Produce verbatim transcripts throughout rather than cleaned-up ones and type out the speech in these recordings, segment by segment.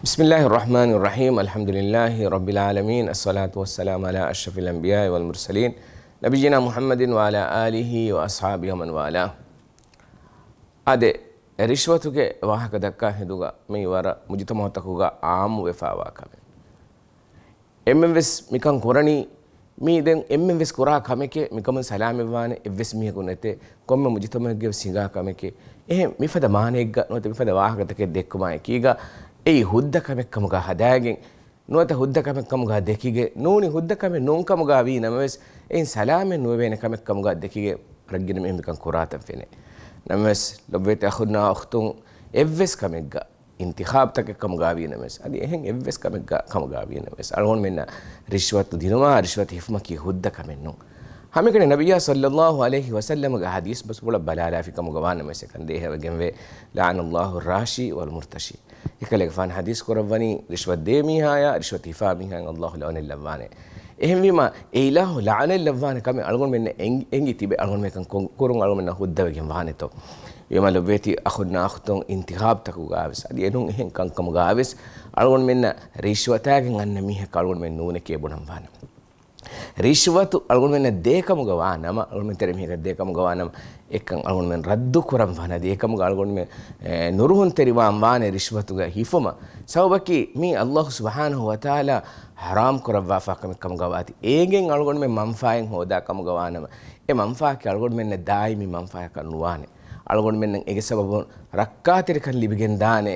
بسم الله الرحمن الرحيم. الحمد لله رب العالمين. الصلاة والسلام على أشرف الأنبياء والمرسلين، نبينا محمد وعلى آله وأصحابه ومن والاه. އާދެ، ރިޝްވަތުގެ ވާހަކަ ދައްކާ ހިނދުގަ މީ ވަރަށް މުޖުތަމަޢުތަކުގަ ޢާއްމުވެފައިވާ ކަމެއް. އެންމެން ވެސް މިކަން ކުރަނީ، މީ ދެން އެންމެން ވެސް ކުރާ ކަމެކޭ، މިކަމުން ސަލާމަތްވާނެ އެއްވެސް މީހަކު ނެތޭ، ކޮންމެ މުޖުތަމަޢެއްގެ ވެސް ހިނގާ ކަމެކޭ. އެހެން މިފަދަ މާނައެއްގަ ނުވަތަ މިފަދަ ވާހަކަތަކެއް ދެއްކުމާ އެކީގަ، އެއީ ހުއްދަ ކަމެއް ކަމުގަ ހަދާގެން، ނުވަތަ ހުއްދަ ކަމެއް ކަމުގަ ދެކިގެން، ނޫނީ ހުއްދަ ކަމެއް ނޫން ކަމުގަ ވީ ނަމަވެސް، އެއިން ސަލާމަތް ނުވެވޭނެ ކަމެއް ކަމުގަ ދެކިގެން، ވަރަށް ގިނަ މީހުން މިކަން ކުރާތަން ފެނޭ. ނަމަވެސް، ލޮބުވެތި އަޚުންނާ އުޚްތުން، އެއްވެސް ކަމެއްގަ، އިންތިޚާބުތަކެއް ކަމުގަ ވީ ނަމަވެސް، އަދި އެހެން އެއްވެސް ކަމެއްގަ ކަމުގަ ވީ ނަމަވެސް، އަޅުގަނޑުމެންނަށް ރިޝްވަތު ދިނުމާ، ރިޝްވަތު ހިފުމަކީ ހުއްދަ ކަމެއް ނޫން. ހަމައެކަނި ނަބިއްޔާ ޞައްލައްލާހު ޢަލައިހި ވަސައްލަމަގެ ޙަދީޘް ބަސްފުޅަށް ބަލާލާފި ކަމުގަ ވާނަމަވެސް، އެކަން ދޭހަވެގެންވޭ، "لعن الله الراشي والمرتشي." އެކަލޭގެފާނު ޙަދީޘް ކުރައްވަނީ، ރިޝްވަތު ދޭ މީހާޔާ، ރިޝްވަތު ހިފާ މީހާއަށް ﷲ ލަޢުނަތް ލައްވާނެ. އެހެންވީމަ، އެ އިލާހު ލަޢުނަތް ލައްވާނެ ކަމެއް އަޅުގަނޑުމެންނަށް އެނގި، އެނގި ތިބެ، އަޅުގަނޑުމެން ކަން ކު-، ކުރުން އަޅުގަނޑުމެންނަށް ހުއްދަވެގެން ވާނެތޯ؟ ވީމަ ލޮބުވެތި އަޚުންނާ އުޚްތުން، އިންތިޚާބުތަކުގަވެސް، އަދި އެނޫން އެހެން ކަންކަމުގަވެސް، އަޅުގަނޑުމެންނަށް ރިޝްވަތާގެން އަންނަ މީހަކަށް އަޅުގަނޑުމެން ނޫނެކޭ ބުނަން ވާނެ. ރިޝްވަތު އަޅުގަނޑުމެންނަށް ދޭކަމުގަ ވާ ނަމަ، އަޅުގަނޑުމެން ތެރެ މީހަކަށް ދޭކަމުގަ ވާ ނަމަ، އެކަން އަޅުގަނޑުމެން ރައްދު ކުރަން ވާނެ. އަދި އެކަމުގަ އަޅުގަނޑުމެން، އެ، ނުރުހުންތެރިވާން ވާނެ ރިޝްވަތުގަ ހިފުމަށް. ސަބަބަކީ މީ ﷲ ސުބްޙާނަހޫ ވަތަޢާލާ ޙަރާމް ކުރައްވާފާ ކަމެއް ކަމުގަ ވާތީ. އޭގެން އަޅުގަނޑުމެން މަންފާއެއް ހޯދާ ކަމުގަ ވާ ނަމަ، އެ މަންފާއަކީ އަޅުގަނޑުމެންނަށް ދާއިމީ މަންފާއަކަށް ނުވާނެ. އަޅުގަނޑުމެންނަށް އޭގެ ސަބަބުން ރައްކާތެރިކަން ލިބިގެން ދާނެ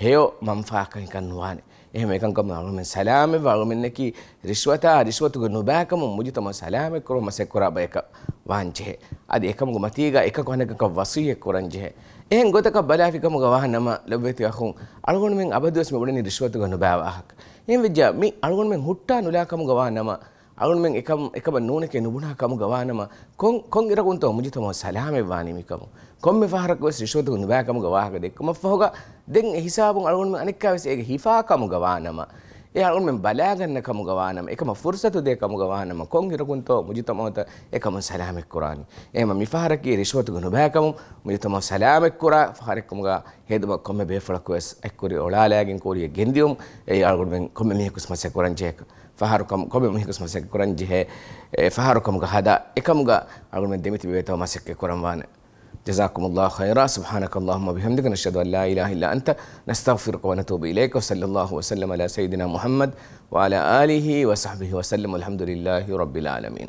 ހެޔޮ މަންފާއަކަށް ނުވާނެ. އެހެން އެކަންކަމުން އަޅުގަނޑުމެން ސަލާމަތްވާ، އަޅުގަނޑުމެންނަކީ ރިޝްވަތާ، ރިޝްވަތުގެ ނުބައިކަމުން މުޖުތަމަޢު ސަލާމަތްކުރުމަށް މަސައްކަތްކުރާ ބަޔަކަށް ވާންޖެހޭ. އަދި އެކަމުގެ މަތީގަ އެކަކު އަނެކަކަށް ވަޞިއްޔަތް ކުރަންޖެހޭ. އެހެން ގޮތަކަށް ބަލާފި ކަމުގަ ވާ ނަމަ، ލޮބުވެތި އަޚުން، އަޅުގަނޑުމެން އަބަދުވެސް މި ބުނަނީ ރިޝްވަތުގަ ނުބައި ވާހަކަ. އެހެން ވެއްޖާ، މި އަޅުގަނޑުމެން ހުއްޓާ ނުލާ ކަމުގަ ވާ ނަމަ، އަޅުގަނޑުމެން އެކަމް، އެކަމަށް ނޫނެކޭ ނުބުނާ ކަމުގަ ވާ ނަމަ، ކޮން، ކޮން އިރަކުންތޯ މުޖުތަމަޢު ސަލާމަތްވާނީ މިކަމުން؟ ކޮންމެ ފަހަރަކު ވެސް ރިޝްވަތުގަ ނުބައި ކަމުގަ ވާހަކަ ދެއްކުމަށްފަހުގަ، ދެން އެ ހިސާބުން އަޅުގަނޑުމެން އަނެއްކާ ވެސް އޭގެ ހިފާ ކަމުގަ ވާ ނަމަ، އެ އަޅުގަނޑުމެން ބަލާގަންނަ ކަމުގަ ވާ ނަމަ، އެކަމަށް ފުރުޞަތު ދޭ ކަމުގަ ވާ ނަމަ، ކޮން އިރަކުންތޯ މުޖުތަމަޢުތައް އެކަމުން ސަލާމަތްކުރާނީ؟ އެހެންވީމަ މިފަހަރަކީ ރިޝްވަތުގަ ނުބައި ކަމުން މުޖުތަމަޢު ސަލާމަތްކުރާ ފަހަރެއް ކަމުގަ ހެދުމަށް ކޮންމެ ބޭފުޅަކު ވެސް އެއްކުރި އޮޅާލައިގެން ކުރިޔަށް ގެންދިޔުން، އެއީ އަޅުގަނޑުމެން ކޮންމެ މީހަކު ވެސް މަސައްކަތް ކުރަން ޖެހޭ ފަހަރު ކަމު، ކޮންމެ މީހަކު ވެސް މަސައްކަތް ކުރަން ޖެހޭ، އެ، ފަހަރު ކަމުގަ ހަދާ، އެކަމުގަ އަޅުގަނޑުމެން ދެމިތިބެވޭތޯ މަސައްކަތް ކުރަން ވާނެ. جزاكم الله خيرا. سبحانك اللهم وبحمدك، نشهد أن لا إله إلا أنت، نستغفرك ونتوب إليك. وصلى الله وسلم على سيدنا محمد وعلى آله وصحبه وسلم. والحمد لله رب العالمين.